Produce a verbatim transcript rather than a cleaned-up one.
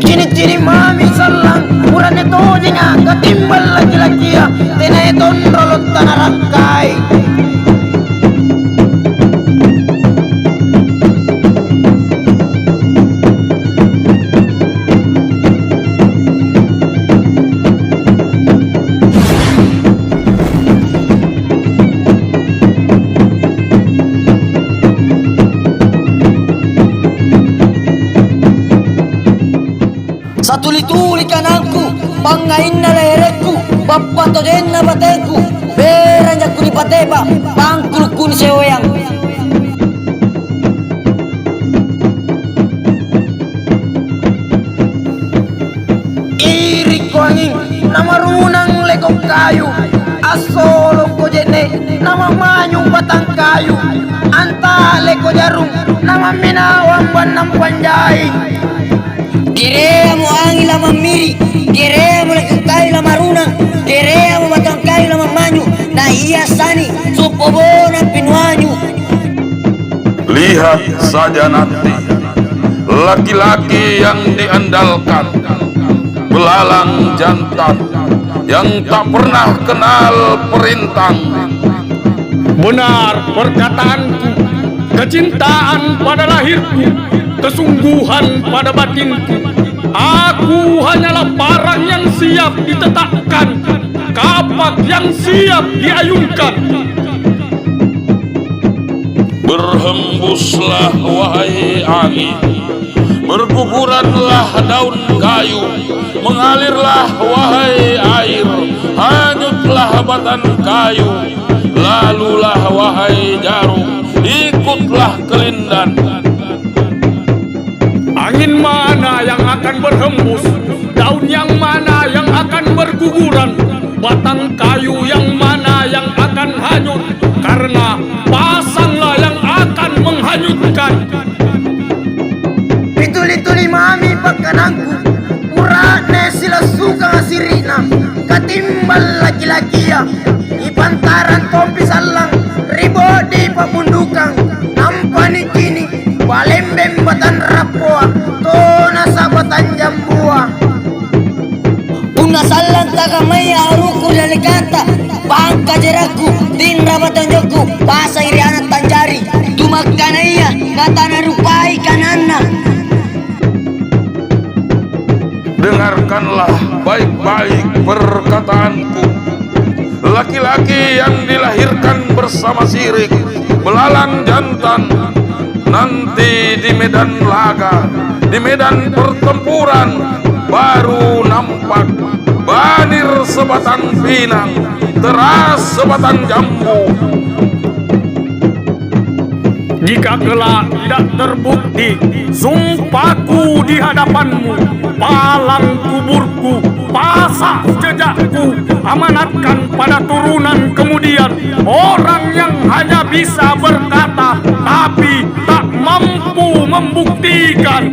Cini'-cini' mami sallang, bura'ne tojenga katimbang laki-lakia, tenaya tonrolo' tanarakkai. Satuli-tuli kanangku, pangngainna leherekku, bappa tojenna bateku, beranja' kunipatepa, pangkulukku niseweang. Irikko anging, namarunang leko' kayu, assolokko Namammanyu batang kayu, antaleko jarung, namamminawang bannang panjai. Kereamo anging lamammiri, kereamo lakukkai lamarunang, kereamo batang kayu lamammanyu, na ia sani suppo bona pinuanyu. Lihat saja nanti, laki-laki yang diandalkan, belalang jantan yang tak pernah kenal perintang. Benar perkataanku, kecintaan pada lahirku, kesungguhan pada batinku. Aku hanyalah parang yang siap ditetakkan, kapak yang siap diayunkan. Berhembuslah, wahai angin, berguguranlah daun kayu, mengalirlah, wahai air, hanyutlah batang kayu, lalulah, wahai jarum, ikutlah kelindan. Angin mana yang akan berhembus? Daun yang mana yang akan berguguran? Batang kayu yang mana yang akan hanyut? Karena pasanglah yang akan menghanyutkan. Pituli-tuli mami pakkanangku, bura'ne silassukang siri'na, katimbang laki-lakia, ipantarang tompi sallang ri bodi pa'bundukang, nampa nicini'. Palembeng batang rappoa, tona sa'batang jambua. Punna sallang takammaya aruku ri dallekanta, pangkajerakku, tinra batang jokku, pasai ri ana' tanjari. Tumakkanaya natanarupai kananna. Dengarkanlah baik-baik perkataanku. Laki-laki yang dilahirkan bersama sirik, belalang jantan, nanti di medan laga, di medan pertempuran, baru nampak banir sebatang pinang, teras sebatang jambu. Jika kelak tidak terbukti sumpahku di hadapanmu, palang kuburku, pasa' jejakku, amanatkan pada turunan kemudian, orang yang hanya bisa berkata tapi tak mampu membuktikan,